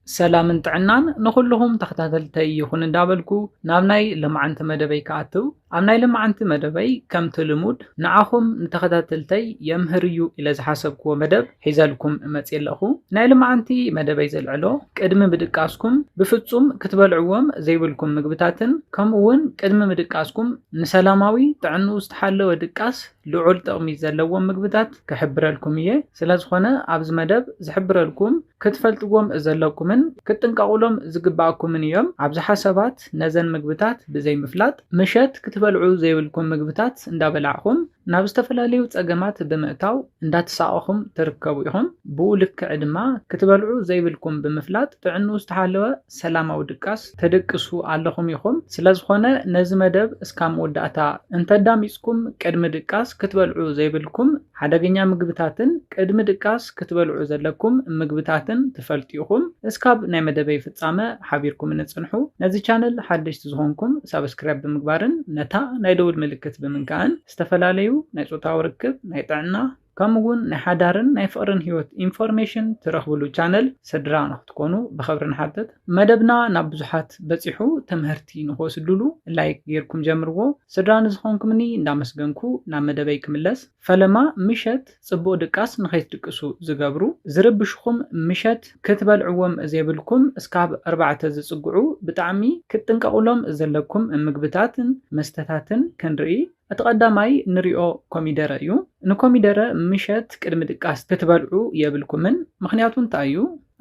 ሰላምን ጥዕናን ንኹልኹም ተኸታተልተይ ይኹን እንዳበልኩ ናብ ናይ ለማዓንቲ መደበይ ክኣትው። ኣብ ናይ ለማዓንቲ መደበይ ከምቲ ልሙድ ንዓኹም ንተኸታተልተይ የምህር እዩ ኢለ ዝሓሰብክዎ መደብ ሒዘልኩም መጽየ ኣለኹ። ናይ ለማዓንቲ መደበይ ዘልዕሎ ቅድሚ ምድቃስኩም ብፍጹም ክትበልዕዎም ዘይብልኩም ምግብታትን ከምኡ እውን ቅድሚ ምድቃስኩም ንሰላማዊ ጥዕንኡ ዝተሓለወ ድቃስ ልዑል ጥቕሚ ዘለዎም ምግብታት ክሕብረልኩም እየ። ስለ ዝኾነ ኣብዚ መደብ ዝሕብረልኩም ክትፈልጥዎም ዘለኩምን ክትጥንቀቑሎም ዝግባኣኩምን እዮም። ኣብዝሓ ሰባት ነዘን ምግብታት ብዘይምፍላጥ ምሸት ክትበልዑ ዘይብልኩም ምግብታት እንዳበላዕኹም ናብ ዝተፈላለዩ ጸገማት ብምእታው እንዳተሳቐኹም ትርከቡ ኢኹም። ብኡ ልክዕ ድማ ክትበልዑ ዘይብልኩም ብምፍላጥ ጥዕንኡ ዝተሓለወ ሰላማዊ ድቃስ ተደቅሱ ኣለኹም ኢኹም። ስለ ዝኾነ ነዚ መደብ እስካብ መወዳእታ እንተዳሚጽኩም ቅድሚ ድቃስ ክትበልዑ ዘይብልኩም ሓደገኛ ምግብታትን ቅድሚ ድቃስ ክትበልዑ ዘለኩም ምግብታትን ትፈልጡ ኢኹም። እስካብ ናይ መደበይ ፍጻመ ሓቢርኩም ንጽንሑ። ነዚ ቻነል ሓደሽቲ ዝኾንኩም ሳብስክራይብ ብምግባርን ነታ ናይ ደውል ምልክት ብምንካእን ዝተፈላለዩ ናይ ጾታዊ ርክብ፣ ናይ ጥዕና ከምኡ እውን ናይ ሓዳርን ናይ ፍቕርን ህይወት ኢንፎርሜሽን ትረኽብሉ ቻነል ስድራ ንክትኮኑ ብኽብሪ ንሓትት። መደብና ናብ ብዙሓት በጺሑ ትምህርቲ ንክወስድሉ ላይክ ጌርኩም ጀምርዎ። ስድራ ንዝኾንኩምኒ እንዳመስገንኩ ናብ መደበይ ክምለስ። ፈለማ ምሸት ጽቡቕ ድቃስ ንኸይትድቅሱ ዝገብሩ ዝርብሽኹም ምሸት ክትበልዕዎም ዘይብልኩም እስካብ ኣርባዕተ ዝጽግዑ ብጣዕሚ ክትጥንቀቑሎም ዘለኩም ምግብታትን መስተታትን ክንርኢ። እቲ ቀዳማይ ንሪኦ ኮሚደረ እዩ። ንኮሚደረ ምሸት ቅድሚ ድቃስ ክትበልዑ የብልኩምን። ምኽንያቱ እንታይ እዩ?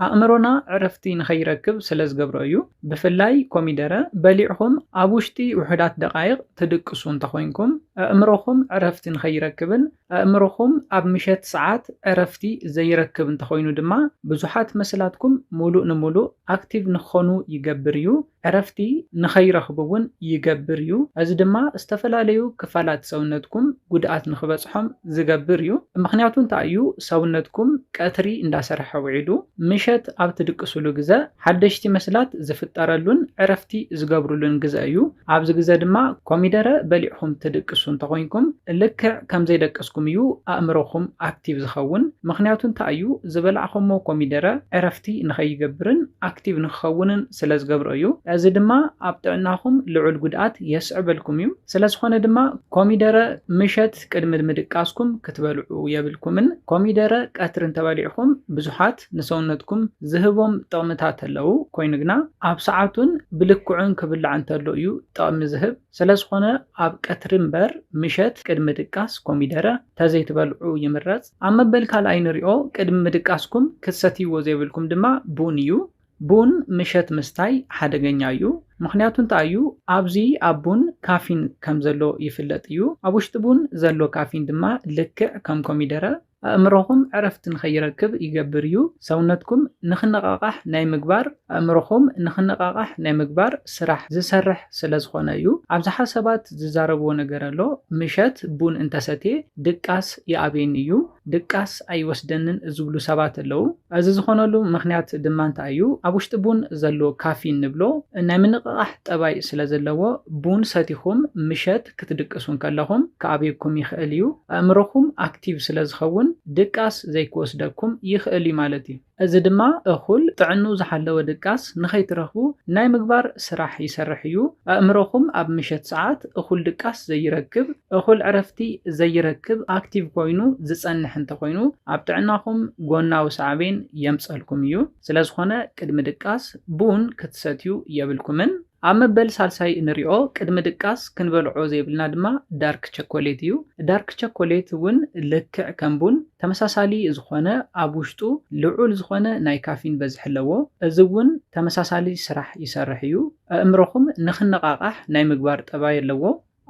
ኣእምሮና ዕረፍቲ ንኸይረክብ ስለ ዝገብሮ እዩ። ብፍላይ ኮሚደረ በሊዕኹም ኣብ ውሽጢ ውሑዳት ደቓይቕ ትድቅሱ እንተኾይንኩም ኣእምሮኹም ዕረፍቲ ንኸይረክብን ኣእምሮኹም ኣብ ምሸት ሰዓት ዕረፍቲ ዘይረክብ እንተኾይኑ ድማ ብዙሓት መስላትኩም ሙሉእ ንሙሉእ ኣክቲቭ ንክኾኑ ይገብር እዩ። ዕረፍቲ ንኸይረኽቡ እውን ይገብር እዩ። እዚ ድማ ዝተፈላለዩ ክፋላት ሰውነትኩም ጉድኣት ንኽበጽሖም ዝገብር እዩ። ምኽንያቱ እንታይ እዩ? ሰውነትኩም ቀትሪ እንዳሰርሐ ውዒሉ ምሸት ኣብ ትድቅስሉ ግዘ ሓደሽቲ መስላት ዝፍጠረሉን ዕረፍቲ ዝገብሩሉን ግዘ እዩ። ኣብዚ ግዘ ድማ ኮሚደረ በሊዕኹም ትድቅሱ እንተኾይንኩም ልክዕ ከም ዘይደቀስኩም እዩ ኣእምሮኹም ኣክቲቭ ዝኸውን። ምኽንያቱ እንታይ እዩ? ዝበላዕኹሞ ኮሚደረ ዕረፍቲ ንኸይገብርን ኣክቲቭ ንክኸውንን ስለ ዝገብሮ እዩ። እዚ ድማ ኣብ ጥዕናኹም ልዑል ጉድኣት የስዕበልኩም እዩ። ስለ ዝኾነ ድማ ኮሚደረ ምሸት ቅድሚ ምድቃስኩም ክትበልዑ የብልኩምን። ኮሚደረ ቀትሪ እንተበሊዕኹም ብዙሓት ንሰውነትኩም ዝህቦም ጥቕምታት ኣለዉ። ኮይኑ ግና ኣብ ሰዓቱን ብልክዑን ክብላዕ እንተሎ እዩ ጥቕሚ ዝህብ። ስለ ዝኾነ ኣብ ቀትሪ እምበር ምሸት ቅድሚ ድቃስ ኮሚደረ ተዘይትበልዑ ይምረጽ። ኣብ መበል ካልኣይ ንሪኦ፣ ቅድሚ ምድቃስኩም ክትሰትይዎ ዘይብልኩም ድማ ቡን እዩ። ቡን ምሸት ምስታይ ሓደገኛ እዩ። ምኽንያቱ እንታይ እዩ? ኣብዚ ኣብ ቡን ካፊን ከም ዘሎ ይፍለጥ እዩ። ኣብ ውሽጢ ቡን ዘሎ ካፊን ድማ ልክዕ ከም ኮሚደረ ኣእምሮኹም ዕረፍቲ ንኸይረክብ ይገብር እዩ። ሰውነትኩም ንኽነቓቓሕ ናይ ምግባር፣ ኣእምሮኹም ንኽነቓቓሕ ናይ ምግባር ስራሕ ዝሰርሕ ስለ ዝኾነ እዩ። ኣብዝሓ ሰባት ዝዛረብዎ ነገር ኣሎ፣ ምሸት ቡን እንተሰትየ ድቃስ ይኣብየኒ እዩ፣ ድቃስ ኣይወስደንን ዝብሉ ሰባት ኣለዉ። እዚ ዝኾነሉ ምኽንያት ድማ እንታይ እዩ? ኣብ ውሽጢ ቡን ዘሎ ካፊን ንብሎ ናይ ምንቕቓሕ ጠባይ ስለ ዘለዎ ቡን ሰቲኹም ምሸት ክትድቅሱ እንከለኹም ክኣብየኩም ይኽእል እዩ። ኣእምሮኹም ኣክቲቭ ስለ ዝኸውን ድቃስ ዘይክወስደኩም ይኽእል እዩ ማለት እዩ። እዚ ድማ እኹል ጥዕንኡ ዝሓለወ ድቃስ ንኸይትረኽቡ ናይ ምግባር ስራሕ ይሰርሕ እዩ። ኣእምሮኹም ኣብ ምሸት ሰዓት እኹል ድቃስ ዘይረክብ፣ እኹል ዕረፍቲ ዘይረክብ፣ ኣክቲቭ ኮይኑ ዝጸንሕ እንተኾይኑ ኣብ ጥዕናኹም ጎናዊ ሳዕቤን የምጸልኩም እዩ። ስለ ዝኾነ ቅድሚ ድቃስ ቡን ክትሰትዩ የብልኩምን። ኣብ መበል ሳልሳይ እንሪኦ ቅድሚ ድቃስ ክንበልዖ ዘይብልና ድማ ዳርክ ቸኮሌት እዩ። ዳርክ ቸኮሌት እውን ልክዕ ከም ቡን ተመሳሳሊ ዝኾነ ኣብ ውሽጡ ልዑል ዝኾነ ናይ ካፊን በዝሒ ኣለዎ። እዚ እውን ተመሳሳሊ ስራሕ ይሰርሕ እዩ። ኣእምሮኹም ንኽነቓቓሕ ናይ ምግባር ጠባይ ኣለዎ።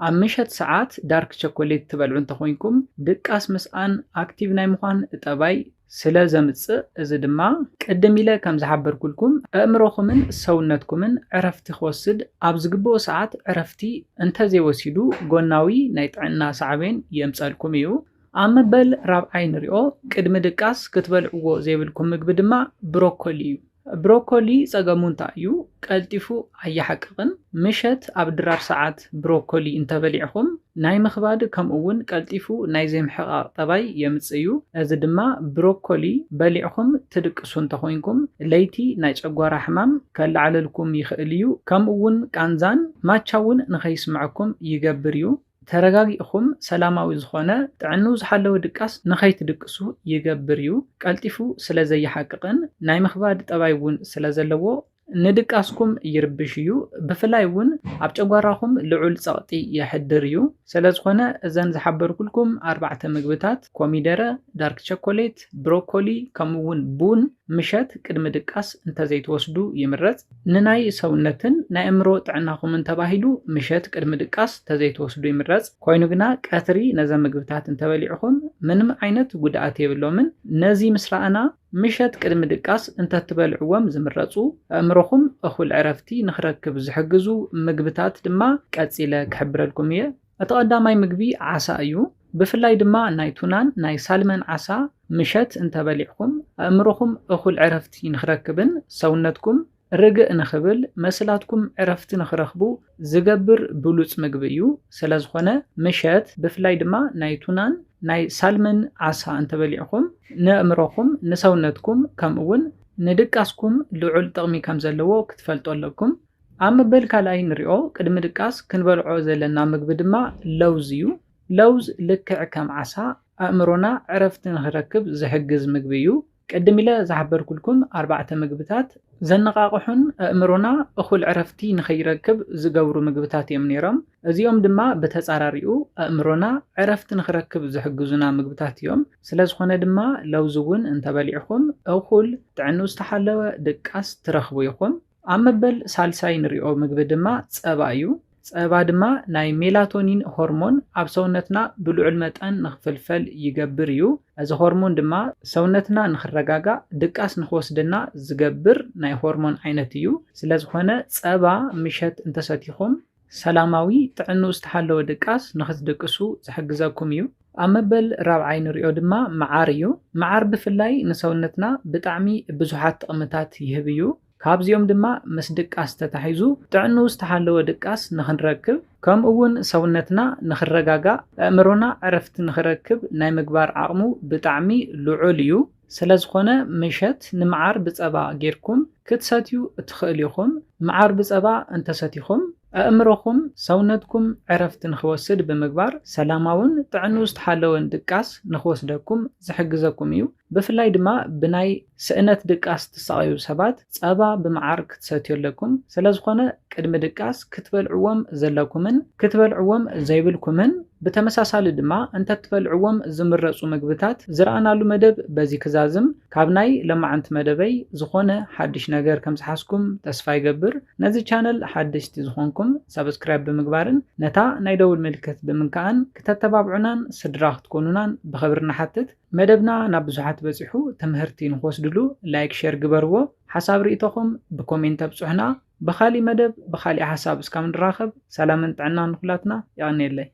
ኣብ ምሸት ሰዓት ዳርክ ቸኮሌት ትበልዑ እንተኾይንኩም ድቃስ ምስኣን ኣክቲቭ ናይ ምዃን ጠባይ ስለ ዘምጽእ፣ እዚ ድማ ቅድም ኢለ ከም ዝሓበርኩልኩም ኣእምሮኹምን ሰውነትኩምን ዕረፍቲ ክወስድ ኣብ ዝግብኦ ሰዓት ዕረፍቲ እንተዘይወሲዱ ጎናዊ ናይ ጥዕና ሳዕቤን የምጸልኩም እዩ። ኣብ መበል ራብዓይ ንሪኦ ቅድሚ ድቃስ ክትበልዕዎ ዘይብልኩም ምግቢ ድማ ብሮኮሊ እዩ። ብሮኮሊ ጸገሙ እንታይ እዩ? ቀልጢፉ ኣየሓቅቕን። ምሸት ኣብ ድራር ሰዓት ብሮኮሊ እንተበሊዕኹም ናይ ምኽባድ ከምኡ እውን ቀልጢፉ ናይ ዘይምሕቓቕ ጠባይ የምጽእ እዩ። እዚ ድማ ብሮኮሊ በሊዕኹም ትድቅሱ እንተኾይንኩም፣ ለይቲ ናይ ጨጓራ ሕማም ከለዓለልኩም ይኽእል እዩ። ከምኡ እውን ቃንዛን ማቻ እውን ንኸይስምዐኩም ይገብር እዩ። ተረጋጊእኹም ሰላማዊ ዝኾነ ጥዕንኡ ዝሓለወ ድቃስ ንኸይትድቅሱ ይገብር እዩ። ቀልጢፉ ስለ ዘይሓቅቕን ናይ ምኽባድ ጠባይ እውን ስለ ዘለዎ ንድቃስኩም ይርብሽ እዩ። ብፍላይ እውን ኣብ ጨጓራኹም ልዑል ጸቕጢ የሕድር እዩ። ስለ ዝኾነ እዘን ዝሓበርኩልኩም ኣርባዕተ ምግብታት ኮሚደረ፣ ዳርክ ቸኮሌት፣ ብሮኮሊ ከምኡ እውን ቡን ምሸት ቅድሚ ድቃስ እንተዘይትወስዱ ይምረጽ። ንናይ ሰውነትን ናይ ኣእምሮ ጥዕናኹምን ተባሂሉ ምሸት ቅድሚ ድቃስ እንተዘይትወስዱ ይምረጽ። ኮይኑ ግና ቀትሪ ነዘ ምግብታት እንተበሊዕኹም ምንም ዓይነት ጉድኣት የብሎምን። ነዚ ምስ ረኣና ምሸት ቅድሚ ድቃስ እንተትበልዕዎም ዝምረጹ፣ ኣእምሮኹም እኹል ዕረፍቲ ንኽረክብ ዝሕግዙ ምግብታት ድማ ቀጺለ ክሕብረልኩም እየ። እቲ ቀዳማይ ምግቢ ዓሳ እዩ። ብፍላይ ድማ ናይ ቱናን ናይ ሳልመን ዓሳ ምሸት እንተበሊዕኹም ኣእምሮኹም እኹል ዕረፍቲ ንኽረክብን ሰውነትኩም ርግእ ንኽብል መስላትኩም ዕረፍቲ ንኽረኽቡ ዝገብር ብሉጽ ምግቢ እዩ። ስለ ዝኾነ ምሸት ብፍላይ ድማ ናይ ቱናን ናይ ሳልመን ዓሳ እንተበሊዕኹም ንኣእምሮኹም ንሰውነትኩም ከምኡ እውን ንድቃስኩም ልዑል ጥቕሚ ከም ዘለዎ ክትፈልጡ ኣለኩም። ኣብ መበል ካልኣይ ንሪኦ ቅድሚ ድቃስ ክንበልዖ ዘለና ምግቢ ድማ ለውዝ እዩ። ለውዝ ልክዕ ከም ዓሳ ኣእምሮና ዕረፍቲ ንኽረክብ ዝሕግዝ ምግቢ እዩ። ቅድም ኢለ ዝሓበርኩልኩም ኣርባዕተ ምግብታት ዘነቓቕሑን ኣእምሮና እኹል ዕረፍቲ ንኸይረክብ ዝገብሩ ምግብታት እዮም ነይሮም። እዚኦም ድማ ብተጻራሪኡ ኣእምሮና ዕረፍቲ ንኽረክብ ዝሕግዙና ምግብታት እዮም። ስለ ዝኾነ ድማ ለውዝ እውን እንተበሊዕኹም እኹል ጥዕንኡ ዝተሓለወ ድቃስ ትረኽቡ ኢኹም። ኣብ መበል ሳልሳይ ንሪኦ ምግቢ ድማ ጸባ እዩ። ጸባ ድማ ናይ ሜላቶኒን ሆርሞን ኣብ ሰውነትና ብልዑል መጠን ንኽፍልፈል ይገብር እዩ። እዚ ሆርሞን ድማ ሰውነትና ንኽረጋጋእ ድቃስ ንኽወስደና ዝገብር ናይ ሆርሞን ዓይነት እዩ። ስለ ዝኾነ ጸባ ምሸት እንተሰቲኹም ሰላማዊ ጥዕንኡ ዝተሓለወ ድቃስ ንኽትድቅሱ ዝሕግዘኩም እዩ። ኣብ መበል ራብዓይ ንሪኦ ድማ መዓር እዩ። መዓር ብፍላይ ንሰውነትና ብጣዕሚ ብዙሓት ጥቕምታት ይህብ እዩ። ካብዚኦም ድማ ምስ ድቃስ ተታሒዙ ጥዕንኡ ዝተሓለወ ድቃስ ንኽንረክብ ከምኡ እውን ሰውነትና ንኽረጋጋእ ኣእምሮና ዕረፍቲ ንኽረክብ ናይ ምግባር ዓቕሙ ብጣዕሚ ልዑል እዩ። ስለ ዝኾነ ምሸት ንመዓር ብጸባ ጌርኩም ክትሰትዩ ትኽእሉ ኢኹም። መዓር ብጸባ እንተሰቲኹም ኣእምሮኹም ሰውነትኩም ዕረፍቲ ንኽወስድ ብምግባር ሰላማውን ጥዕንኡ ዝተሓለወን ድቃስ ንኽወስደኩም ዝሕግዘኩም እዩ። ብፍላይ ድማ ብናይ ስእነት ድቃስ ትሳቐዩ ሰባት ጸባ ብመዓር ክትሰትዩ ኣለኩም። ስለ ዝኾነ ቅድሚ ድቃስ ክትበልዕዎም ዘለኩምን ክትበልዕዎም ዘይብልኩምን ብተመሳሳሊ ድማ እንተትበልዕዎም ዝምረጹ ምግብታት ዝረኣናሉ መደብ በዚ ክዛዝም ካብ ናይ ለማዓንቲ መደበይ ዝኾነ ሓድሽ ነገር ከም ዝሓዝኩም ተስፋ ይገብር። ነዚ ቻነል ሓደሽቲ ዝኾንኩም ሳብስክራይብ ብምግባርን ነታ ናይ ደውል ምልክት ብምንካኣን ክተተባብዑናን ስድራ ክትኮኑናን ብኽብሪ ንሓትት። መደብና ናብ ብዙሓት በጺሑ ትምህርቲ ንኽወስድሉ ላይክ ሸር ግበርዎ። ሓሳብ ርእይቶኹም ብኮሜንት ኣብጽሑና። ብኻሊእ መደብ ብኻሊእ ሓሳብ እስካብ ንራኸብ ሰላምን ጥዕናን ንኹላትና። የቐንየለይ።